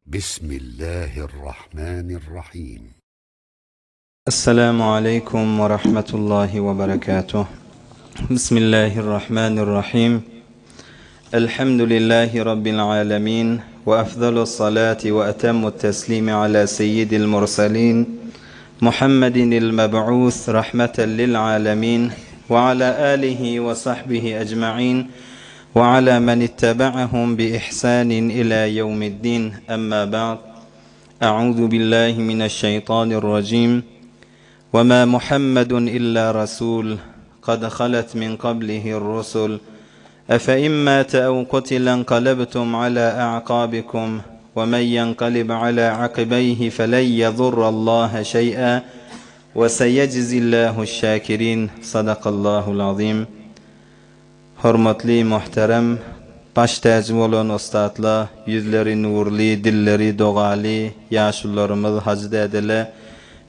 Bismillahirrahmanirrahim. Esselamu aleýkum we rahmetullahi we berekatuh. Bismillahirrahmanirrahim. Elhamdülillahi rabbil alamin we afdalus salati we atammut teslimi ala seyyidil mursalin Muhammedinil meb'us rahmeten lil alamin we ala alihi we sahbihi ecmaîn we ala men ittebaahum bi ihsanin ila yevmiddin. Emma ba'd. A'udhu billahi mineşşeytanirracim. Ve ma Muhammedun illa rasul kad halet min qablihi'r rusul. Efe in mate ev kutile enqalebtum ala a'qabikum ve men yenqalib ala aqibeyhi felen yedurrallaha şey'a ve seyeczillahu'ş-şakirin. Sadakallahul azim. Hormatly muhterem baş täji bolan ussatla, ýüzleri nurly, dilleri dogaly ýaşulularymyz hajy dädele,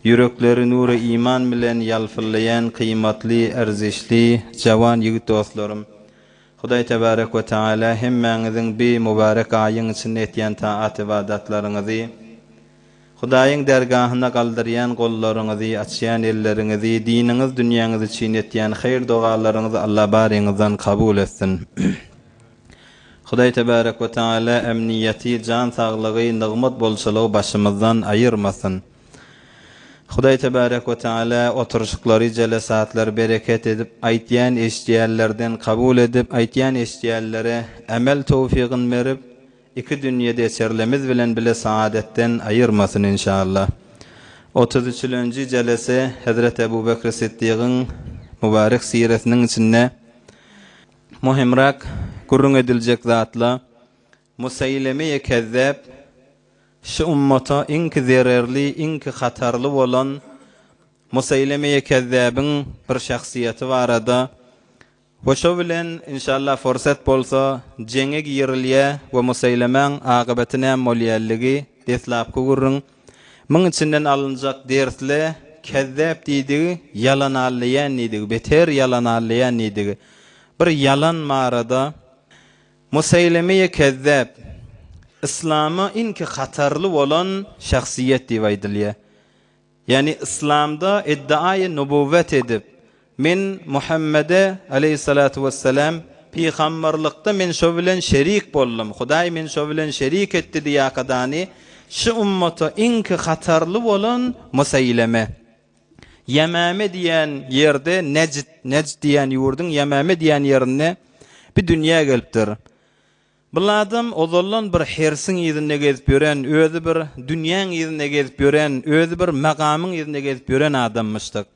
ýürekleri nury iman bilen ýalpyllaýan kyýmatly, erzişli, jawan ýigit dostlarym! Hudaý tebarek we taala hemmäňiziň bi mübarek aýyň içinde etýän taat-ybadatlaryňyzy, Hudaýyň dergahyna galdyrýan gollaryňyzy, açýan elleriňizi, diniňiz, dünýäňiz üçin etýän haýyr-dogalaryňyzy Alla baryňyzdan kabul etsin. Hudaý tebarek we taala emniýeti, jan saglygy, nygmat bolçulygy başymyzdan aýyrmasyn. Hudaý tebarek we taala oturyşyklary, jelesatlary bereket edip, aýtýan, eşidýänlerden kabul edip, aýtýan, eşidýänlere emel towfygyn berip, Iki dünýede eserlemiz bilen bile saadetden aýyrmasyn inşallah. Otuz üçülenji jelese Hezreti Ebu Bekri Siddigyň mübarek siresiniň içinde muhimrak gürrüň ediljek zatla Museýleme-i Kezzäp şu ummata iňki zererli, iňki hatarly bolan Museýleme-i Kezzäbiň bir şahsyýeti barada We şo bilen, inşallah forsat bolsa, jeňe girilýä we Museýlemäň akybeti näme bolýanligi deslapky gürrüň. Muň içinden alynjak dersle, kezzäp diýdigi, ýalan alleýän diýdigi, beter ýalan alleýän diýdigi. Bir ýalan barada Museýlemeýe kezzäp, yslama iňki hatarly bolan şahsyýet diýip aýdylýa. Ýagny yslamda iddiaýy nubuwwet edip, Men Muhammede, aleýhissalatu wessalam, pygamberlykda men şo bilen şerik boldum, Hudaý meni şo bilen şerik etdi diýakadany şu ummata iňki hatarly bolan Museýleme. Ýemame diýen ýerde Nejd, Nejd diýen ýurduň Ýemame diýen ýerinde bir dünýä gelipdir. Bul adam ozaldan bir hersiň yzynda gezip ýören, özi bir dünýäň yzynda gezip ýören, özi bir magamyň yzynda gezip ýören adammyşdyk.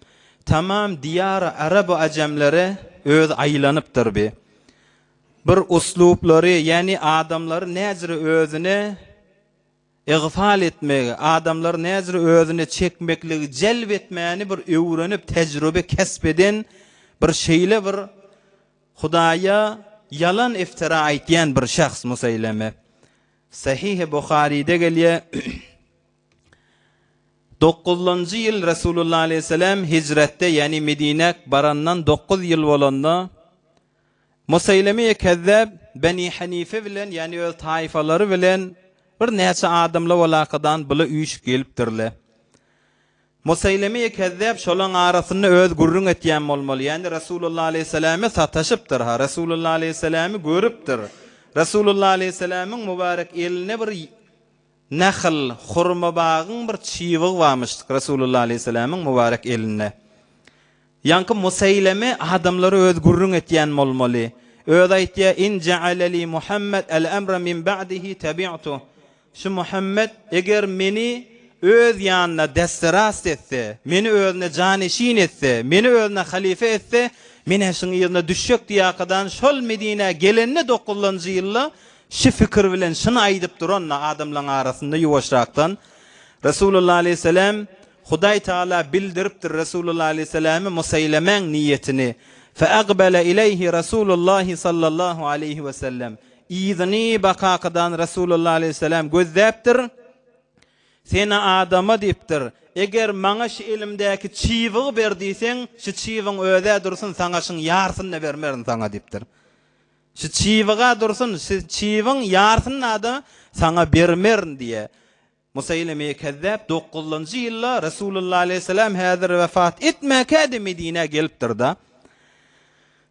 Tamam diýary arab-u ajemlere özi aýlanypdyr bi. Bir usluplary, ýagny adamlary näjüre özüne Igfal etmegi, adamlary näjüre özüne çekmekligi, jelp etmäni bir öwrenip, tejrübe kesp eden bir şeýle bir Hudaýa ýalan iftira aýtýan bir şahs Museýleme. Sahihi Buharyda gelýär. Dokuzlanjy ýyl Resulullah aleýhissalam hijretde, ýagny Medinä barandan dokuz ýyl bolanda, Museýleme-i Kezzäp Beni Hanife bilen, ýagny öz taýfalary bilen bir näçe adamly bolakadan bula üýşüp gelipdirler. Museýleme-i Kezzäp şolaň arasynda öz gürrüň etýän bolmaly, ýagny Resulullah aleýhissalame sataşypdyr, ha, Resulullah aleýhissalamy görüpdir. Resulullah aleýhissalamyň mübarek elinde bir nahl, hurma bagyň bir çybygy barmyşdyk Resulullah aleýhissalamyň mübarek elinde. Ýaňky Museýleme adamlara öz gürrüň etýän bolmaly. Özi aýtýar, In ja'ale li Muhammed el-emre min ba'dihi tebi'tuh. Şu Muhammed eger meni öz ýanyna desterast etse, meni özüne janeşin etse, meni özüne halyfa etse, men-ä şuň yzyna düşjek diýýärkadan şol Medinä gelende dokuzlanjy ýylda şi fikir bilen şuny aýdyp duran-da adamlaň arasynda ýuwaşrakdan Resulullah aleýhissalam Hudaý Tagala bildiripdir Resulullah aleýhissalamy Museýlemäň niýetini, Feagbele ileýhi Resulullahi sallallahu aleýhi we sellem. Yzyny bakakadan Resulullah aleýhissalam gözläpdir. Sen-ä adama diýipdir, Eger maňa şu elimdäki çybygy ber diýseň, şu çybyň öz-ä dursun, saňa şuň ýarsyny-da bermerin saňa diýipdir. Şu çybyga dursun, şu çybyň ýarsyny-da saňa bermerin diýýär. Museýleme Kezzäp dokuzynjy ýylda Resulullah aleýhissalam häzir wefat etmäkä-de Medinä gelipdir-de.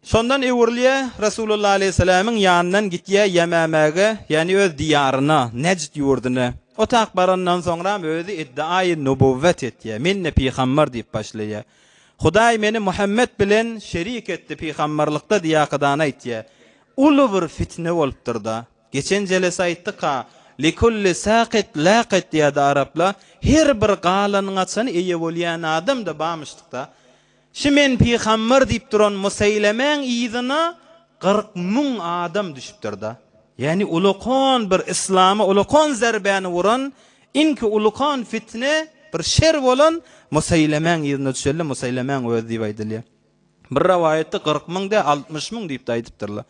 Şondan öwrülýär, Resulullah aleýhissalamyň ýanyndan gitýär Ýemämäge, ýagny öz diýaryna, Nejd ýurduna. O tak barandan soňram özi iddiaýy nubuwwet etýär, Men-de pygamber diýip başlaýar. Hudaý meni Muhammet bilen şerik etdi pygamberlikde diýakydany aýtýar. Uly bir fitne bolupdyr-da. Geçen jelese aýtdyk-a, Likulli sakyt lakyt diýýärdi araplar, her bir galanyňaçany eýe bolýan adam-da barmyşdyk-da. Şi men pygamber diýip duran Museýlemäň yzyna 40 müň adam düşüpdir-da. Ýagny ulakan bir yslama ulakan zerbäni uran, iňki ulakan fitne, bir şer bolan Museýlemäň yzyna düşeli, Museýlemäň özi diýip aýdylýar. Bir rowaýatda 40 müň däl, 60 müň diýip-de aýdypdyrlar.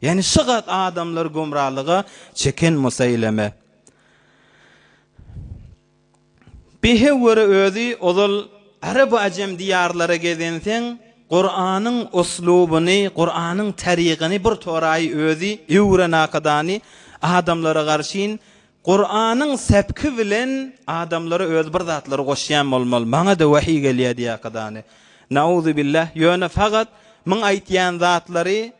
Ýagny şygat adamlary gümralyga çeken Museýleme. Behewwere özi ozal Arap-u-Ajem diýarlara gezenseň, Kuranyň uslubyny, Kuranyň tarygyny bir toraýy özi öwrenakadany adamlara garşyn Kuranyň sepki bilen adamlara özi bir zatlary goşýan bolmaly, maňa-da wahiý gelýär diýakadany. Nauzubillah, ýöne fakat myň aýtýan zatlary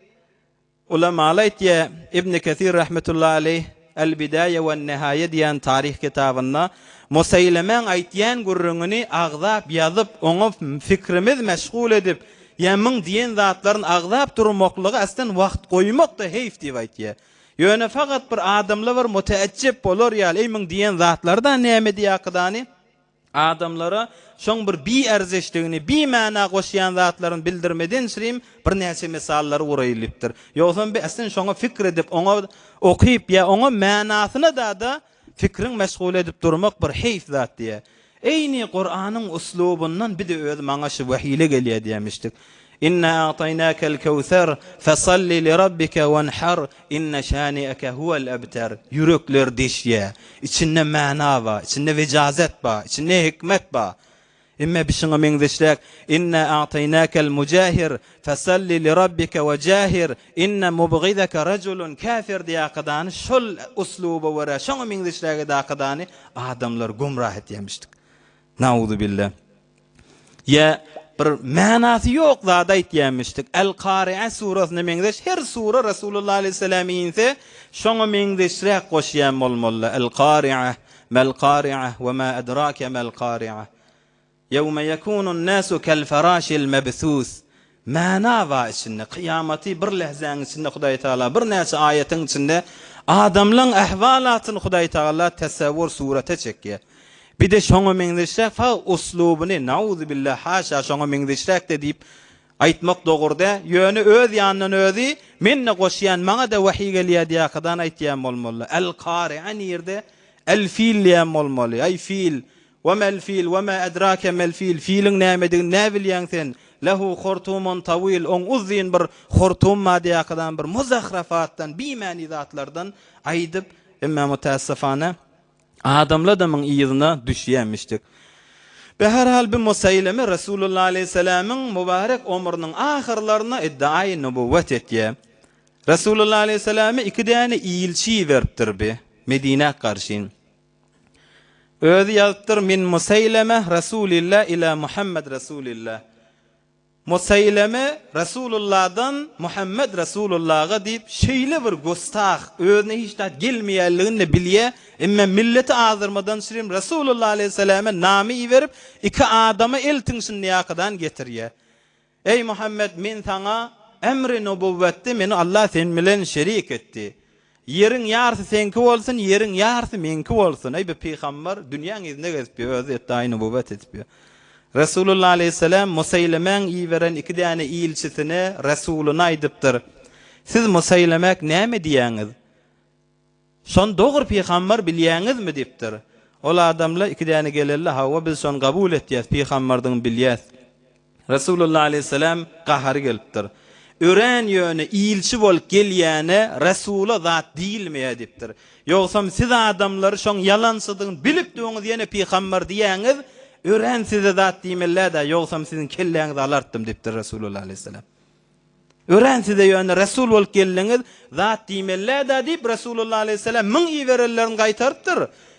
Ulamalar aýtýar, Ibn Kesir rahmetullahi aleýh El-Bidaýa wen-Nihaýa diýen taryh kitabynda Museýlemäň aýtýan gürrüňini agzap ýazyp, oňa fikrimiz meşgul edip, ýa myň diýen zatlaryny agzap durmaklyga aslen wagt goýmak-da heýf diýip aýtýar. Ýöne fakat bir adamlar bir müteejjep bolar ýaly, eý myň diýen zatlary-da näme diýakydany? Adamlara şoň bir biärzeşdigini, bimana goşýan zatlaryny bildirmeden şirim birnäçe mysallary uraýylypdyr. Ýogsam bi aslyn şoňa pikir edip, oňa okyp ýa oňa manasyna da-da fikriň meşgul edip durmak bir heýf zat diýýär. Eýni Kuranyň uslubyndan bir-de özi maňa şu wehile gelýär diýemişdik. Inna a'taýnakel kewser, fesalli li rabbike wenhar, inne şani'eke huwel ebter. Ýürekler deşýär. Içinde mana bar, içinde wejazet bar, içinde hikmet bar. Emme bi şuňa meňzeşräk, Inna a'taýnakel mujahir, fesalli li rabbike wejahir, inne mubgideke rejulun kafir diýakadany şol usluba görä şoňa meňzeşräk edakadany adamlar gümrah etýämişdik. Nauzubillah. Ýa bir manasy ýok zady aýtýamişdik. El-Kari'a surasyna meňzeş her sura Resulullah aleýhissalam inse şoňa meňzeşräk goşýan bolmaly. El-Kari'a, mel-Kari'a we ma edrake mel-Kari'a. Ýewme ýekunun-nasu kel-feraşil mebsus. Mana bar içinde. Kyýamaty bir lehzäň içinde Hudaý Tagala birnäçe aýatyň içinde adamlaň ähwalatyny Hudaý Tagala tesewwur surata çekýär. Bir-de şoňa meňzeşräk fa uslubyny, nauzubillah, haşa şoňa meňzeşräk-de diýip aýtmak dogry däl. Ýöne öz ýanyndan özi men-de goşýan, maňa-da wahiý gelýär diýakadan aýtýan bolmaly. El-Kari'a nirde? El-Fil diýen bolmaly. Aý fil, Wa mel fil, wa ma edrake mel fil, filiň nämedigini nä bilýäň sen? Lehu hortumun tawil, oň uzyn bir hortum bar diýakadan bir muzahrafatdan, bimany zatlardan aýdyp, emma mutaessefane adamladamyň yzyna düşýämişdik. Beherhal bi Museýleme Resulullah aleýhissalamyň mübarek ömrüniň ahyrlarynda iddiaýy nubuwwet etýär. Resulullah aleýhissalama iki däne ilçi iberipdir bi Medinä garşyn. Özi ýazypdyr, Min Museýleme Resulillah ila Muhammed Resulillah. Museýleme Resulullahdan Muhammed Resulullaha diýip, şeýle bir gustah, özüne hiç zat gelmeýänligini-de bilýär, emma milleti azdyrmadan şirin Resulullah aleýhissalama name iberip, iki adama eltiň şuny ýakadan getirýär. Eý, Muhammet, men saňa emri nubuwwetde meni Allah sen bilen şerik etdi. Ýeriň ýarsy seňki bolsun, ýeriň ýarsy meňki bolsun. Eý, bu pygamber dünýäň yzynda gezip ýör, özi etdaýy nubuwwet edip ýör. Resulullah aleýhissalam Museýlemäň iberen iki däne ilçisine, resulyna aýdypdyr, Siz Museýlemäk näme diýýäňiz? Şony dogry pygamber bilýäňizmi? diýipdir. Ol adamlar iki däne geleli, Hawa, biz şony gabul etýäs, pygamberdigini bilýäs. Resulullah aleýhissalam gahary gelipdir. Örän ýöne ilçi bolup gelýäne, resula zat diýilmeýär diýipdir. Ýogsam siz adamlary şoň ýalançydygyny bilip durňyz ýene pygamber diýýäňiz, örän size zat diýmeli-dä, ýogsam siziň kelläňizi alartdym diýipdir Resulullah aleýhissalam. Örän size ýöne Resul bolup geldiňiz, zat diýmeli-dä diýip, Resulullah aleýhissalam müň iberenlerini gaýtarypdyr.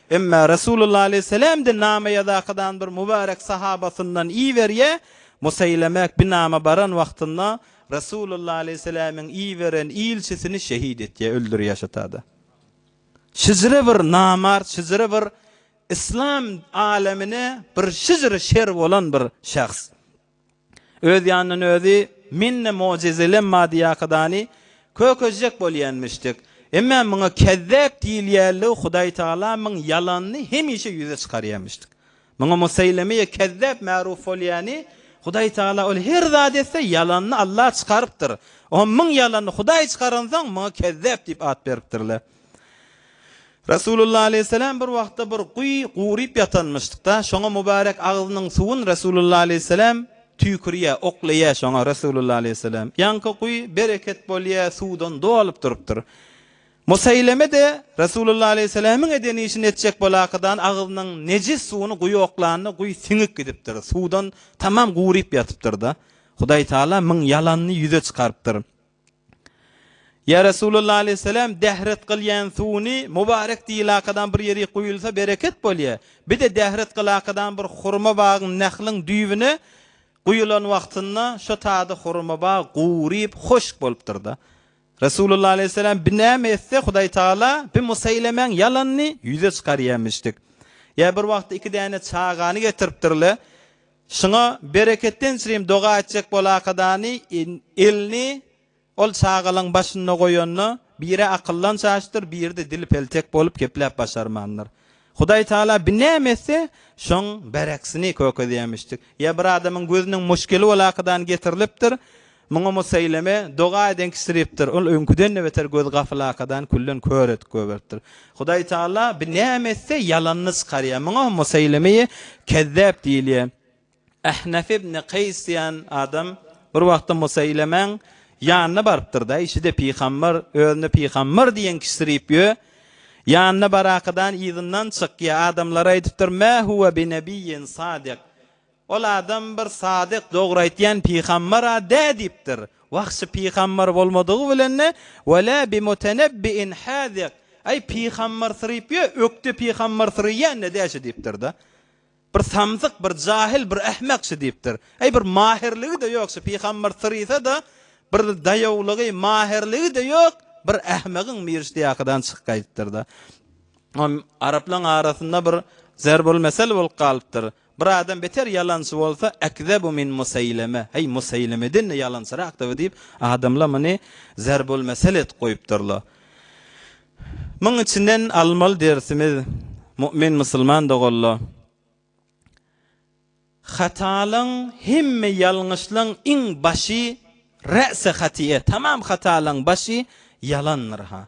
Emma Resulullah aleýhissalam-da nama ýazakadan bir mübärek sahabasyndan iberýär. Museýlemek bi nama baran wagtynda Resulullah aleýhissalamyň iberen ilçisini şehit etýär, öldürýär şo-tada. Şijre bir namart, şijre bir yslam alemine bir şijre şer bolan bir şahs. Öz ýanyndan özi Mende mojezelem bar diýakadany kökezjek bolýanmyşdyk. Emma muňa kezzap diýilýänligi Hudaý Tagala muň ýalanyny hemişe ýüze çykarýamyşdyk. Muňa Museýlemeýe kezzap märuf bolýany Hudaý Tagala ol her zat etse ýalanyny Allah çykarypdyr. Oňa muň ýalanyny Hudaý çykaransoň muňa kezzap diýip at beripdirler. Resulullah aleýhissalam bir wagtda bir guýy guryp ýatanmyşdykda, şoňa mübärek agzynyň suwun Resulullah aleýhissalam tüýkürýär, oklaýar şoňa Resulullah aleýhissalam. Ýaňky guýy bereket bolýar, suwdan dolup durupdyr. Museýleme-de Resulullah aleýhissalamyň eden işini etjek bolakydan agzynyň nejis suwuny guýa oklanda guýy siňip gidipdir, suwdan tamam guryp ýatypdyr-da. Hudaý Taala myň ýalanyny ýüze çykarypdyr. Ýa Resulallah aleýhissalam dähret kylýan suwuny mübarek diýilakadan bir ýerik guýulsa bereket bolýa. Bir-de dähret kylakadan bir hurma bagyň nahlyň düýbüne guýulan wagtynda şo tada hurma bag guryp hoşk bolupdyrda. Resulallah aleýhissalam bi näme etse Hudaý Tagala bi Museýlemäň ýalanyny ýüze çykarýamişdik. Ýa bir wagtda iki däne çagany getiripdirle. Şuňa bereketden çirim doga etjek bolakadany elini ol çagalaň başynda goýanda biri akyldan çaşdyr, biri-de dili peltek bolup gepläp başarmandyr. Hudaý Taala bi näme etse, şoň bereksini kökezýämişdik. Ýa bir adamyň gözüniň muşkili bolakadany getirilipdir, muňa Museýleme doga eden kişiripdir, ol öňküden-de beter gözi gafylakadan külden kör edip goýberipdir. Hudaý Taala bi näme etse ýalanyny çykarýar. Muňa Museýlemeýi kezzäp diýilýär. Ehnef ibn Keýs diýen adam bir wagtda Museýlemäň ýanyna barypdyr-da, işi-de pygamber, özüne pygamber diýen kişirip ýö. Ýanyna barakadan yzyndan çykýar, adamlara aýdypdyr, Mä huwe bi nebiyyin sadyk. Ol adam bir sadyk, dogry aýtýan pygamber-a dä diýipdir. Wah, şu pygamber bolmadygy bilen-de, Ve lâ bi mutenebbi'in hâzik. Aý, pygamber syryp ýör, ökde pygamber syryýan-da dä şu diýipdir-de. Bir samsyk, bir jahyl, bir ähmek şu diýipdir. Aý, bir mahirligi-de ýok şu pygamber syrysa-da, bir daýawlygy, mahirligi-de ýok, bir ähmegiň mirişdi ýakadan çykyp gaýdypdyr-da. Araplaryň arasynda bir zerbul mesel bolup galypdyr. Bir adam beter ýalançy bolsa, Ekzebu min Museýleme, Heý, Museýlemeden-de ýalançyrakdyr diýip, adamlar muny zerbul mesel edip goýupdyrlar. Muň içinden almaly dersimiz, mu'min musulman doganlar, hatalaň, hemme ýalňyşlaň iň başy, re'si hatiýe, tamam hatalaň başy ýalandyr-ha.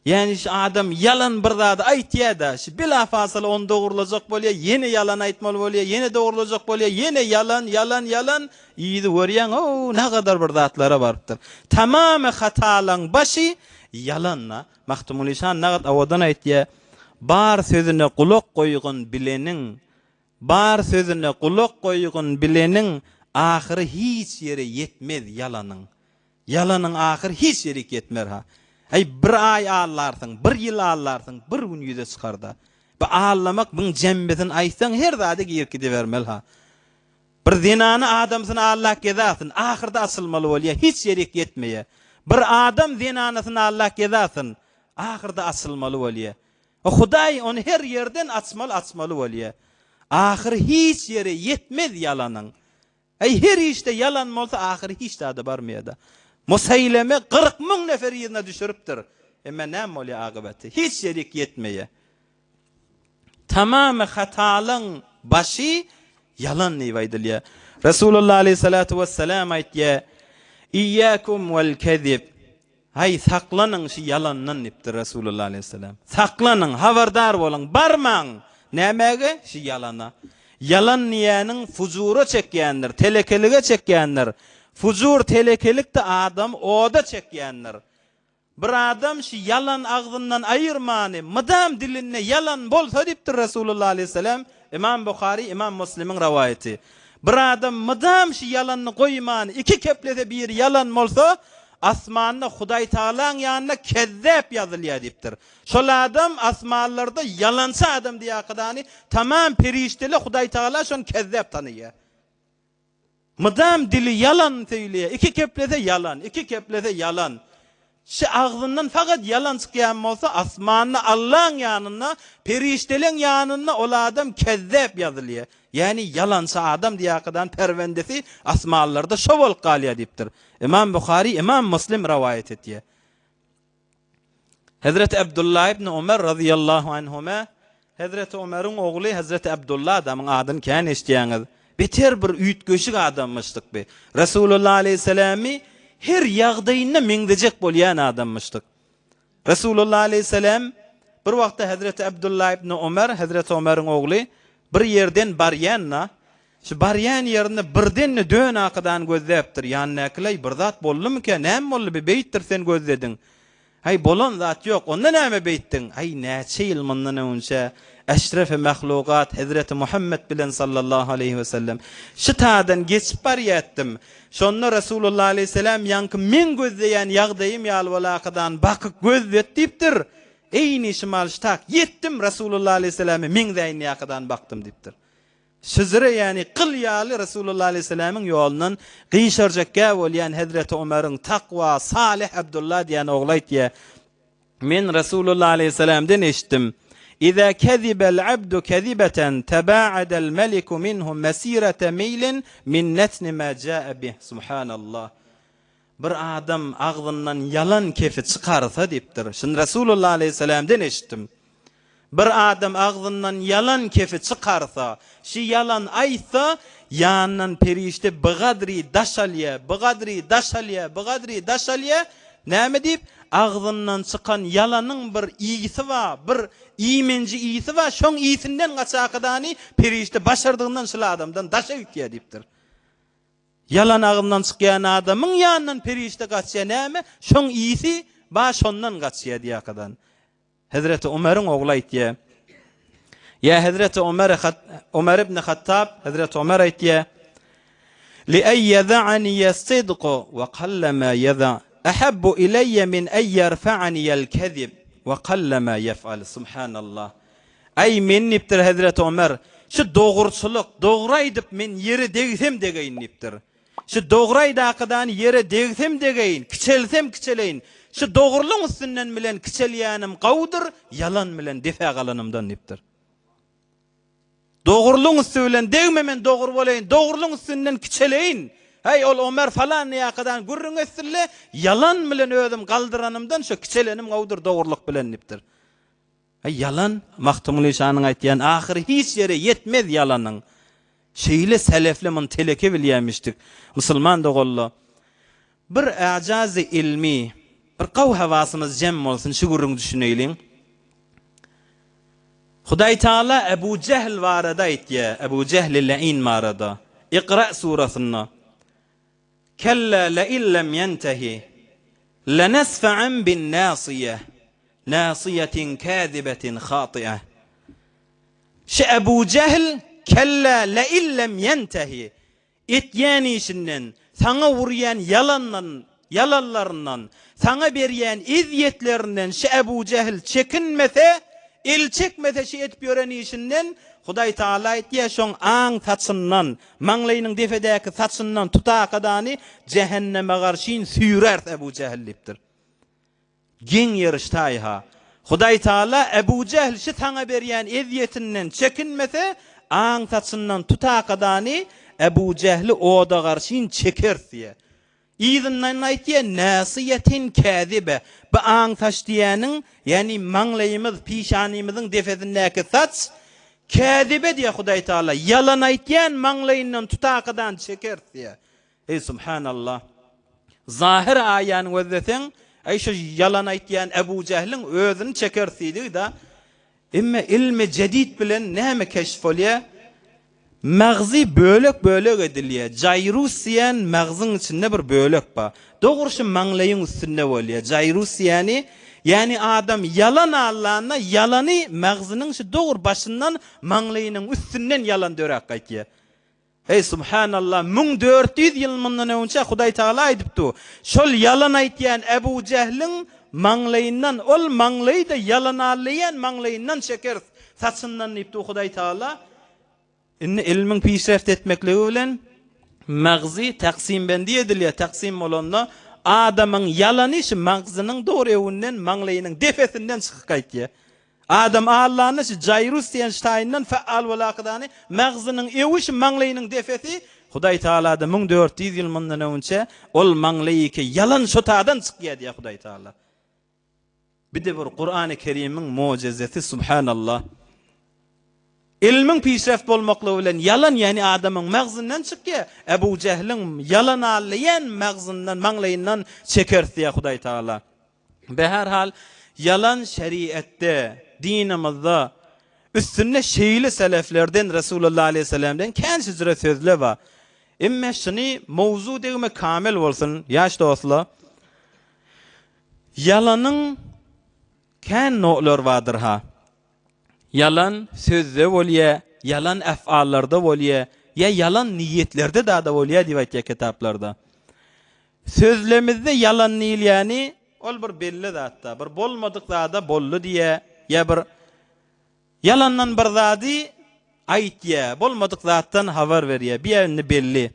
Ýagny şu adam ýalan bir zady aýtýada, şu bila fasyla ony dogrulajak bolýa, ýene ýalan aýtmaly bolýa, ýene dogrulajak bolýa, ýene ýalan, ýalan, ýalan, yzy görýäň, ow, nagadar bir zatlara barypdyr. Tamamy hatalaň başy ýalan-da. Magtymguly şan nagat owadan aýtýa, Bar sözüne gulak goýgun bileniň, bar sözüne gulak goýgun bileniň, ahyry hiç ýere ýetmez ýalanyň. Ýalanyň ahyry hiç ýerik ýetmer-ha. Äý, bir aý allarsyň, bir ýyl allarsyň, bir gün ýüze çykar-da. Bu allamak, buň jembesini aýtsaň, her zada girip gidibermeli-ha. Bir zenany adamsyny allap gezasyn, ahyrda açylmaly bolýa, hiç ýerik ýetmeýä. Bir adam zenanasyny allap gezasyn, ahyrda açylmaly bolýa. Hudaý ony her ýerden açmaly, açmaly bolýa. Ahyry hiç ýere ýetmez ýalanyň. Äý her işde ýalan bolsa ahyry hiç zada barmaýada. Museýleme 40 müň nefer yzyna düşüripdir. Emma näme bolýar agybaty? Hiç ýerik ýetmeýär. Tamamy hatalyň başy ýalan diýip aýdylýar. Resulullah aleyhissalatu vesselam aýtýar: "Iyyakum wal kezib." Haý, saklanyň şu ýalandan diýipdir Resulullah aleýhissalam. Saklanyň, habardar boluň, barmaň! Nämäge? Şu ýalana. Ýalan diýýäniň fujura çekýändir, telekelige çekýändir. Fujur, telekelik-de adamy oda çekýändir. Bir adam şu ýalan agzyndan aýyrmany, mydam dilinde ýalan bolsa diýipdir Resulullah aleýhissalam, Imam Buhary, Imam Muslimiň rowaýaty. Bir adam mydam şu ýalanyny goýman, iki keplese biri ýalan bolsa, asmanda Hudaýtagalaň ýanynda kezzäp ýazylýar diýipdir. Şol adam asmanlarda ýalançy adam diýakadany tamam perişdeler Hudaýtagala şony kezzäp tanaýar. Mydam dili ýalan söýleýär. Iki keplese ýalan, iki keplese ýalan. Şi agzyndan fakat ýalan çykýan bolsa asmanda Allaň ýanynda, perişdeleň ýanynda ol adam kezzäp ýazylýar. Ýäni ýalançy adam diýakadan perwendesi asmanlarda şo bolup galýar diýipdir. Ymam Buhary, Ymam Muslim rowaýat etýär. Hezreti Abdullah ibn Omer razyýallahu anhuma, Hezreti Omeriň ogly Hezreti Abdullah adamyň adyny kän eşidýäňiz. Beter bir üýtgeşik adammyşdyk bi. Resulullah aleýhissalamy her ýagdaýynda meňzejek bolýan adammyşdyk. Resulullah aleýhissalam bir wagtda Hezreti Abdullah ibn Omer, Hezreti Omeriň ogly bir ýerden barýanda, şu barýan ýerinde birden-de dön akydany gözläpdir. Ýanyndakylaý bir zat boldumyka, näme boldy bi beýtdir sen gözlediň. Häý, bolan zat ýok, onda näme beýtdiň? Häý, näçe ýyl mundan öňünçä Eşrefi mahlugat Hezreti Muhammet bilen sallallahu aleýhi we sellem şu taýdan geçip barýatdym. Şonda Resulullah aleýhissalam ýaňky meň gözleýän ýagdaýym ýaly bolakadan bakyp gözlet diýipdir. Eýni şymal ştak ýetdim Resulullah aleýhissalama meňzäýin ýakadan bakdym diýipdir. Şyjyra ýäni gyl ýaly Resulullah aleýhissalamyň ýolundan gyşarjakgä bolýan Hezreti Omaryň takwa Salyh Abdullah diýen ogly aýtýar, Men Resulullah aleýhissalamdan eşitdim, Iza kezibel abdu kezibeten tebaadel meliku minhu mesirete meýlin min netni ma jaa bih. Subhanallah. Bir adam agzyndan ýalan kefi çykarsa diýipdir. Şuny Resulullah aleýhissalamdan eşitdim. Bir adam agzyndan ýalan kefi çykarsa, şi ýalan aýtsa, ýanyndan perişde bigadry daş alýar, bigadry daş alýar, bigadry daş alýar. Näme diýip? Agzyndan çykan ýalanyň bir ysy bar, bir iýmenji ysy bar, şoň ysinden gaçakadany perişde başardygyndan şul adamdan daşa gitýär diýipdir. Ýalan agzyndan çykýan adamyň ýanyndan perişde gaçýar näme? Şoň ysy bar şondan gaçýar diýakadan. Hezreti Omeryň ogly aýtýar. Ýa Hezreti Omer Omer ibn Hattab Hezreti Omer aýtýar. Li ay yada'ani as-sidq wa qallama yada ahabbu ilayya min ay yarfa'ani al-kadhib wa qallama yef'al. Subhanallah. Aý men diýipdir Hezreti Omer, şu dogruçylyk, dogry aýdyp men ýere degsem degeýin diýipdir. Şu dogry aýdakydan ýere degsem degeýin, kiçelsem kiçeleýin. Şu dogrulyň üstünden bilen kiçelýänim gowudyr, ýalan bilen depä galanymdan diýipdir. Dogrulyň üsti bilen degme men dogry bolaýyn, dogrulyň üstünden kiçeleýin. Häý ol Omer falan diýakadan gürrüň etsinle, ýalan bilen özüm galdyranymdan şu kiçelenim gowudyr dogrulyk bilen diýipdir. Aý ýalan, Magtymguly şanyň aýtýan ahyry hiç ýere ýetmez ýalanyň. Şeýle selefli muny teleke bilýämişdik. Musulman doganla, bir äjazy ilmi, bir gaw hawasymyz jem bolsun şu gürrüňi düşüneýliň. Hudaý Taala Ebu Jehl barada aýtýar, Ebu Jehli lein barada. Ikra surasynda. Kella lein lem ýentehi, lenesfe'en bin nasiýe, nasiýetin käzibetin haty'e. Şi Ebu Jehl kella lein lem ýentehi, etýän işinden, saňa urýan ýalandan, ýalanlaryndan, saňa berýän ezýetlerinden şi Ebu Jehl çekinmese, el çekmese şi edip ýören işinden, Hudaý Taala aýtýar, şoň aň saçyndan, maňlaýynyň depedäki saçyndan tutakadany jähenneme garşyn süýräris Ebu Jähl diýipdir. Geň ýeri ştaýha. Hudaý Taala Ebu Jähl şi saňa berýän ezýetinden çekinmese, aň saçyndan tutakadany Ebu Jähli oda garşyn çekeris diýýär. Yzyndan aýtýar, Nasiýetin käzibe, bu aň saç diýýäniň, ýagny maňlaýymyz, pişanymyzyň depesindäki saç, käzibe diýýär Hudaý Tagala, ýalan aýtýan maňlaýyndan tutakadan çekeris diýýär. Eý, subhanallah! Zahyr aýany gözleseň, eý, şu ýalan aýtýan Ebu Jähliň özüni çekeris diýdigi-da, Emme ilmi jedid bilen näme keşf bolýar? Magzy bölek-bölek edilýär. Jaýrus diýen magzyň içinde bir bölek bar. Dogry şu maňlaýyň üstünde bolýar. Jaýrus diýeni, ýagny adam ýalan allanda ýalany magzynyň şu dogry başyndan maňlaýynyň üstünden ýalan döräp gaýtýar. Eý, subhanallah, 1400 ýyl mundan öňçe Hudaý Tagala aýdypdy, şol ýalan aýtýan Ebu Jähliň maňlaýyndan, ol maňlaýy-da ýalan allaýan maňlaýyndan çekeris, saçyndan diýipdi Hudaý Tagala. Indi ylmyň pişreft etmekligi bilen magzy taksimbendi edilýär, taksim bolanda adamyň ýalany şu magzynyň dogry öwünden, maňlaýynyň depesinden çykyp gaýtýar. Adam Allany şu Jaýrus diýen ştaýyndan faal bolakydany magzynyň öwi şu maňlaýynyň depesi Hudaý Tagalada 1400 ýyl mundan öňçe ol maňlaýyky ýalan şo tadan çykýar diýýär Hudaý Tagala. Bir-de bir Kurany Kerimiň mojezesi subhanallah. Ilmiň pişreft bolmaklygy bilen ýalan ýani adamyň magzyndan çykýar. Ebu Jähliň ýalan allaýan magzyndan, maňlaýyndan çekeris diýýär Hudaý Tagala. Beherhal ýalan şeriatde, dinimizde üstünde şeýle seleflerden Resulullah aleyhisselamdan kän şijre sözle bar. Emme şuny mowzu degme kamil bolsun ýaş dostlar. Ýalanyň kän nowlary bardyr-ha. Ýalan sözde bolýa, ýalan efallarda bolýa, ýa ýalan niýetlerde dada bolýa diýip aýtýar kitaplarda. Sözlemizde ýalan diýilýäni ol bir belli zatda, bir bolmadyk zada boldy diýýä, ýa bir Ýalandan bir zady aýtýa, bolmadyk zatdan habar berýä. Biýä indi belli.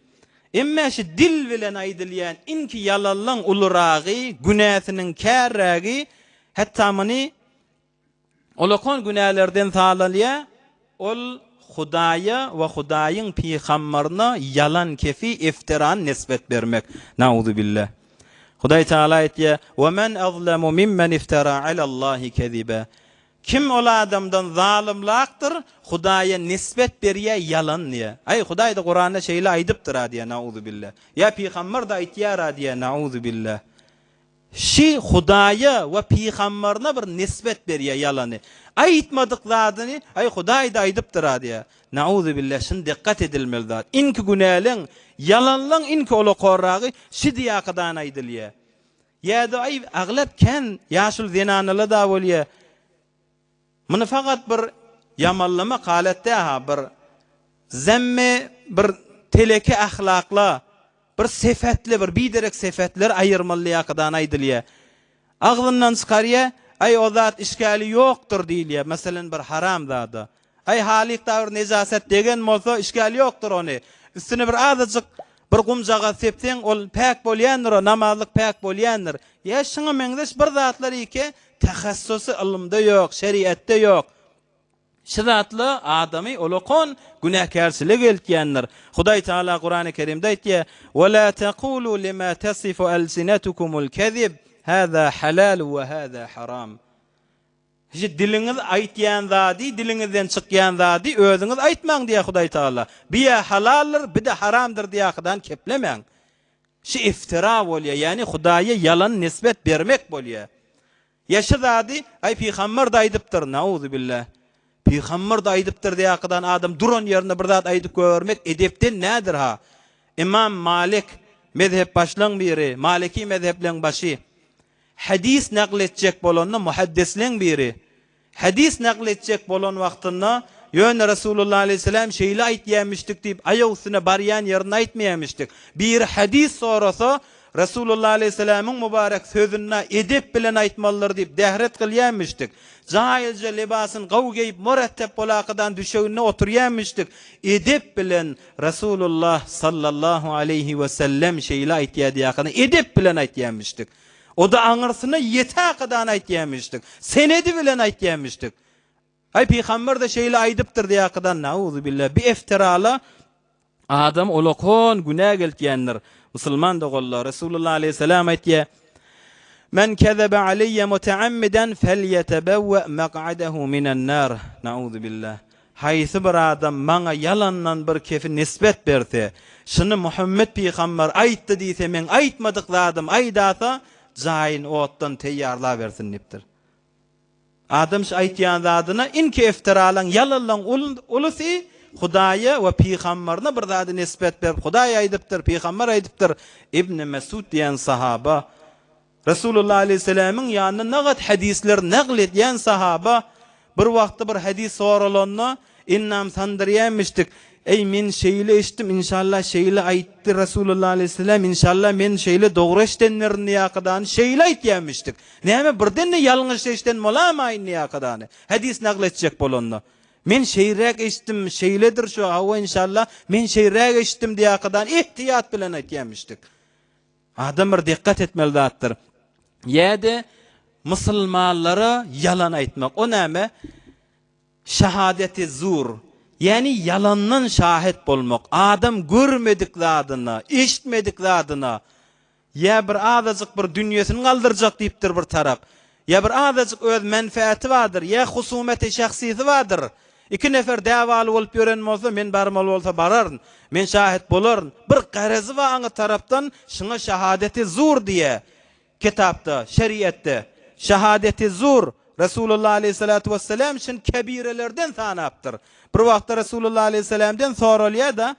Emmä şi dil bilen aýdylýan inki ýalanlaň uluragy, günäsiniň kärrägi, hatda muny ulakan günälerden salalýa, ol Hudaýa we Hudaýyň pygambaryna ýalan kefi, iftirany nisbet bermek. Nauzubilla. Hudaý Tagala aýtýa, Ve men azlemu mimmen iftara alallahi kezibe. Kim ol adamdan zalymlakdyr, Hudaýa nisbet berýär ýalan diýýär. Aý, Hudaý-da Kuranda şeýle aýdypdyr-a diýýär, nauzubilla. Ýa pygamber-de aýtýar-a diýýär, nauzubilla. Şi Hudaýa we pygamberine bir nisbet berýär ýalany. Aýtmadyk zadyny, aý, Hudaý-da aýdypdyr-a diýýär. Nauzubilla, şuny dikgat edilmeli zat. Inki günäleň, ýalanlaň inki olakorragy şi diýakadan aýdylýar. Ýa-da aý aglap kän ýaşuly zenanalar-da bolýa. Muny fakat bir ýamanlamak halat däl-ha, bir zemme bir teleke ahlakla, bir sefetli, bir biderek sefetleri aýyrmaly ýakadan aýdylýa. Agzyndan çykarýa, aý o zat işgäli ýokdur diýilýä, meselen bir haram zada. Aý Halykda bir nejasat degen bolsa işgäli ýokdur ony. Üstüne bir azajyk bir gumjagaz sepseň ol päk bolýandyr o namazlyk päk bolýandyr. Ýa şuňa meňzeş bir zatlar ike tehassusy ylymda ýok, şeriatda ýok. Şu zatla adamy olakan günäkärçilige eltýändir. Hudaý Taala Kurany Kerimde aýtýar, "Ve la tekulu lima tasifu alsinatukumul kezib, haza halal we haza haram." Şu diliňiz aýtýan zady, diliňizden çykýan zady özüňiz aýtmaň diýýär Hudaý Tagala. Bi-ä halaldyr, bi-de haramdyr diýýärkadan keplemäň. Şu iftira bolýar, ýagny Hudaýa ýalan nisbet bermek bolýar. Ýa şu zady, aý pygamber-de aýdypdyr, nauzubillah. Pygamber-de aýdypdyr diýýärkadan adam duran ýerinde bir zat aýdyp goýbermek edepden nädir-ha? Ymam Malik, mezhepbaşlaň biri, maliki mezhepleň başy. Hadys nakl etjek bolanda muhaddisleň biri, hadys nakl etjek bolan wagtynda, ýöne Resulullah aleýhissalam şeýle aýtýamyşdyk diýip aýak üstüne barýan ýerini aýtmaýamyşdyk. Biri hadys sorasa, Resulullah aleýhissalamyň mübarek sözünde edep bilen aýtmalydyr diýip dähret kylýamyşdyk. Jaýylja lybasyny gowy geýip murettep bolakadan düşeginde oturýamyşdyk. Edep bilen Resulullah sallallahu aleýhi we sellem şeýle aýtýar diýakana edep bilen aýtýamyşdyk. O-da aňyrsyna ýetäkadan aýtýamyşdyk. Senedi bilen aýtýamyşdyk. Aý pygamber-de şeýle aýdypdyr diýakadan nauzubilla bi efterala adam olakon günä geltýändir. Musulman doganlar Resulullah aleýhissalam aýtýar Men kezebe aleýye muteammiden felýetebewwe maq'adehu minen nar. Nauzubilla. Haýsy bir adam maňa ýalandan bir kefi nisbet berse, şuny Muhammet pygamber aýtdy diýse, meň aýtmadyk zadym aýdasa, jaýyny otdan teýýarlabersin diýipdir. Adam şu aýtýan zadyna inki eftiralaň, ýalanlaň ulusy Hudaýa we pygamberine bir zady nisbet berip, Hudaý aýdypdyr, pygamber aýdypdyr, Ibn Mesud diýen sahaba Resulullah aleýhissalamyň ýanynda nagat hadyslar nagl edýän sahaba. Bir wagtda bir hadis soralanda, Ennam sandyrýamişdik. Eý, men şeýle eşitdim, inşallah şeýle aýtdy Resulullah aleýhissalam, inşallah men şeýle dogry eşidendirin diýakadany şeýle aýtýamişdik. Näme birden-de ýalňyş eşiden bolamaýyn diýakadany, hadis nagl etjek bolanda. Men şeýräk eşitdim, şeýledir şu, hawa inşallah men şeýräk eşitdim diýakadany ihtiýat bilen aýtýamişdik. Adam bir dikkat etmeli zatdyr. Ýa-da musulmanlara ýalan aýtmak. O näme? Şahadeti zur, ýagny ýalandan şahet bolmak, adam görmedik zadyna, eşitmedik zadyna, ýa bir azajyk bir dünýesini galdyrjak diýipdir bir tarap, ýa bir azajyk öz menfaati bardyr, ýa husumeti şahsysy bardyr. Iki nefer dawaly bolup ýören bolsa, men barmaly bolsa bararyn, men şahet bolaryn. Bir garezi bar aňy tarapdan, şuňa şahadeti zur diýýär. Kitapda, şeriatda, şahadeti zur, Resulullah aleýhissalatu wessalam şun kebirelerden sanapdyr. Bir wagtda Resulullah aleýhissalamdan soralýar-da,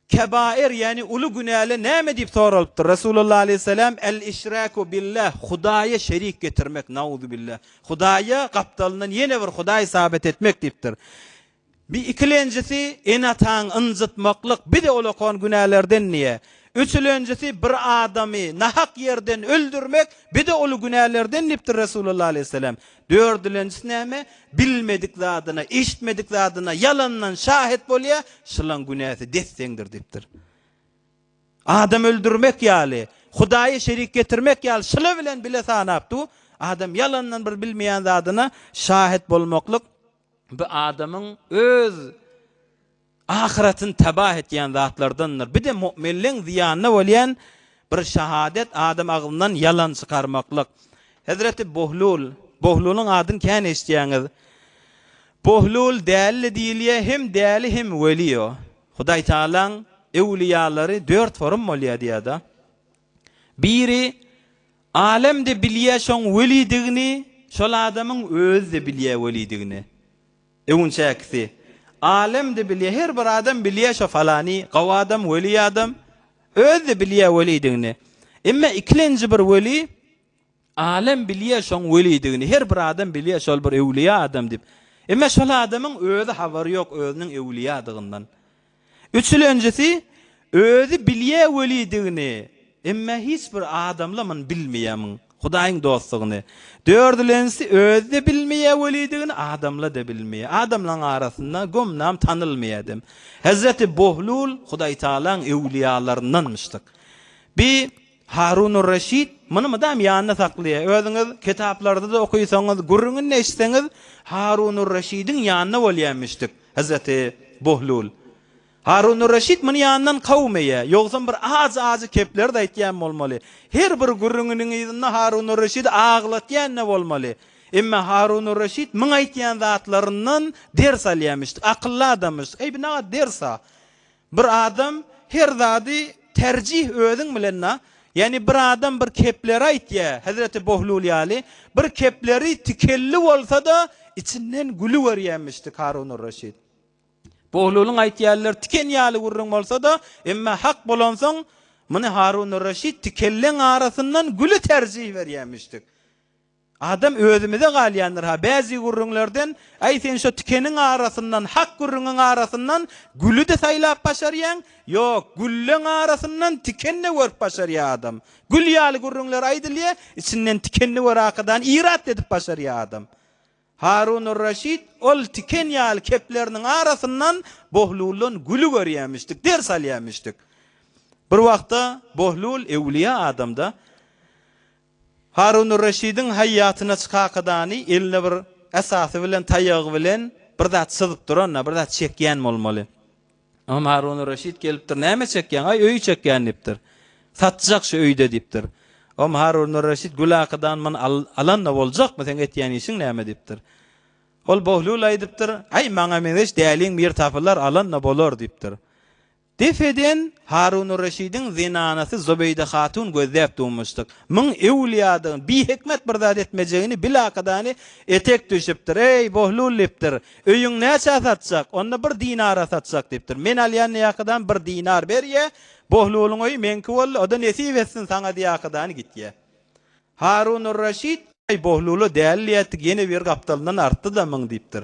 Kebair, ýagny uly günäler näme diýip soralypdyr. Resulullah aleýhissalam, El-işraku billah, Hudaýa şerik getirmek, nauzubillah. Hudaýa gapdalyndan ýene bir hudaý sabit etmek diýipdir. Bi ikilenjisi ene-ataňy ynjytmaklyk, bi-de ulakan günälerden diýýär. Üçülenjisi bir adamy nahak ýerden öldürmek, bi-de uly günälerden diýipdir Resulullah aleýhissalam. Dördülenjisi näme? Bilmedik zadyna, eşitmedik zadyna ýalandan şahet bolýar, şulaň günäsi des-deňdir diýipdir. Adam öldürmek ýaly, Hudaýa şerik getirmek ýaly şula bilen bile sanap dur. Adam ýalandan bir bilmeýän zadyna şahet bolmaklyk Bu adamyň öz ahyratyny tabah etýän zatlardandyr. Bir-de mu'minleň zyýanyna bolýan bir şahadet adam agzyndan ýalan çykarmaklyk. Hezreti Bohlul, Bohlulyň adyny kän eşidýäňiz. Bohlul däli diýilýär, hem däli hem weli o. Hudaý Tagalaň öwliýalary dört forum bolýar diýýär-de. Biri Alem-de bilýä şoň welidigini, şol adamyň özi-de bilýä welidigini. Öwünçäkisi. Alem-de bilýä, her bir adam bilýä şo falany gowy adam, weli adam. Özi-de bilýä welidigini. Emma ikilenji bir weli, alem bilýä şoň welidigini, her bir adam bilýä şol bir öwliýa adam diýip. Emma şol adamyň özi habary ýok özüniň öwliýadygyndan. Üçülenjisi, özi bilýä welidigini, emme hiç bir adamla muny bilmeýä muň Hudaýyň dostdugyny. Dördülenjisi, özi-de bilmeýä welidigini, adamla-da bilmeýä. Adamlaň arasynda gomnam tanylmaýa dem. Hezreti Bohlul Hudaýtagalaň öwliýalaryndanmyşdyk. Bi Harunur-Reşit muny mydam ýanynda saklaýar. Özüňiz kitaplarda-da okysaňyz, gürrüňini-de eşitseňiz, Harunur-Reşidiň ýanynda bolýarmyşdyk. Hezreti Bohlul. Harunur-Reşit muny ýanyndan kowmaýar. Ýogsam bir ajy-ajy kepleri-de aýtýan bolmaly. Her bir gürrüňiniň yzynda Harunur-Reşidi aglatýan-da bolmaly. Emma Harunur-Reşit muň aýtýan zatlaryndan ders alýarmyşdyk. Akylly adammyşdyk. Eý, bu nagat ders-a. Bir adam her zady terjih özüň bilen-da. Ýagny bir adam bir kepleri aýtýar, Hezreti Bohlul ýaly, bir kepleri tikenli bolsa-da, içinden güli görýärmişdi Harunur-Reşit. Bohlulyň aýtýanlary tiken ýaly gürrüň bolsa-da, emma hak bolansoň, muny Harunur-Reşit tikenleň arasyndan güli terjih berýärmişdik. Adam özümize galýandyr-ha, bäzi gürrüňlerden, Äý, sen şo tikeniň arasyndan, hak gürrüňiň arasyndan güli-de saýlap başarýaň? Ýok, gülleň arasyndan tiken-de görüp başarýar adam. Gül ýaly gürrüňler aýdylýar, içinden tikenini gör akadan irat edip başarýar adam. Harunur-Reşit ol tiken ýaly kepleriniň arasyndan Bohluldan güli görýämişdik, ders alýamyşdyk. Bir wagtda Bohlul öwlüýä adam-da. Harunur-Reşidiň haýýatyna çykakadany eline bir esasy bilen, taýagy bilen bir zat çyzyp duran-da, bir zat çekýän bolmaly. Ymam Harunur-Reşit gelipdir, Näme çekýäň? Aý, öý çekýän diýipdir. Satjak şu öýde diýipdir. Ymam Harunur-Reşit Gül akadan muny alan-da boljakmy, seň etýän işiň näme diýipdir. Ol Bohlul aýdypdyr, Aý, maňa meňzeş däliň bir tapylar, alan-da bolar diýipdir. Def eden Harunur-Reşidiň zenanasy Zubeýde hatun gözläp durmuşdyk. Muň öwlüýadygyny, bihikmet bir zat etmejegini bilakadany etek düşüpdir. Eý, Bohlul diýipdir, öýüň näçä satjak? Onda bir dinara satjak diýipdir. Men alýan diýakadan bir dinar berýä, Bohlulyň öýi meňki boldy, o-da nesip etsin saňa diýakadany gitýä. Harunur-Reşit. Aý, Bohlula däli diýätdik, ýene biri gapdalyndan artdy-da myň diýipdir.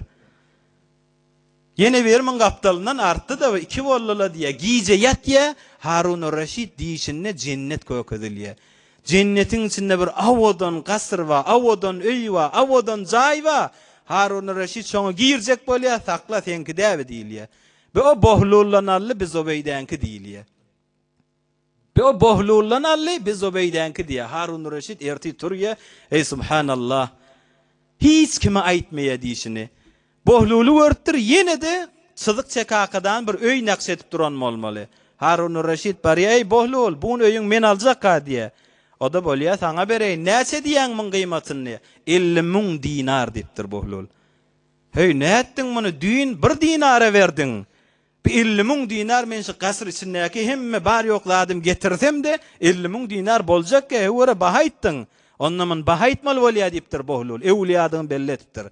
Ýene biri myň gapdalyndan artdy-da, iki boldy-la diýýär. Gije ýatýar, Harun-ur-Reşit dişinde jennet kökezilýär. Jennetiň içinde bir owadan gasyr bar, owadan öý bar, owadan jaý bar. Harun-ur-Reşit şoňa girjek bolýar, sakla, seňki däbi diýilýär. Be o Bohluldan aldy, bi Zobeýdäňki diýilýär. Be o Bohluldan aldy, bi Zobeýdäňki diýýär. Harun-ur-Reşit ertir turýar, Eý, subhanallah! Hiç kime aýtmaýar diýşini. Bohluly görüpdir, ýene-de çyzyk çekakadan bir öý nakş edip duran bolmaly. Harun-ur-Reşit barýar, Eý, Bohlul, bun öýüň men aljak-a diýýär. O-da bolýar, saňa bereýin. Näçe diýýäň muň gyýmatyny diýýär. 50 müň dinar diýipdir Bohlul. Heý, nätdiň muny, düýn bir dinara berdiň. Bu 50 müň dinar men şu gasyr içindäki hemme bar-ýok zadymy getirsem-de, 50 müň dinar boljakka, höwere baha aýtdyň. Onda muny baha aýtmaly bolýar diýipdir Bohlul. Öwlüýadygyny belli edipdir.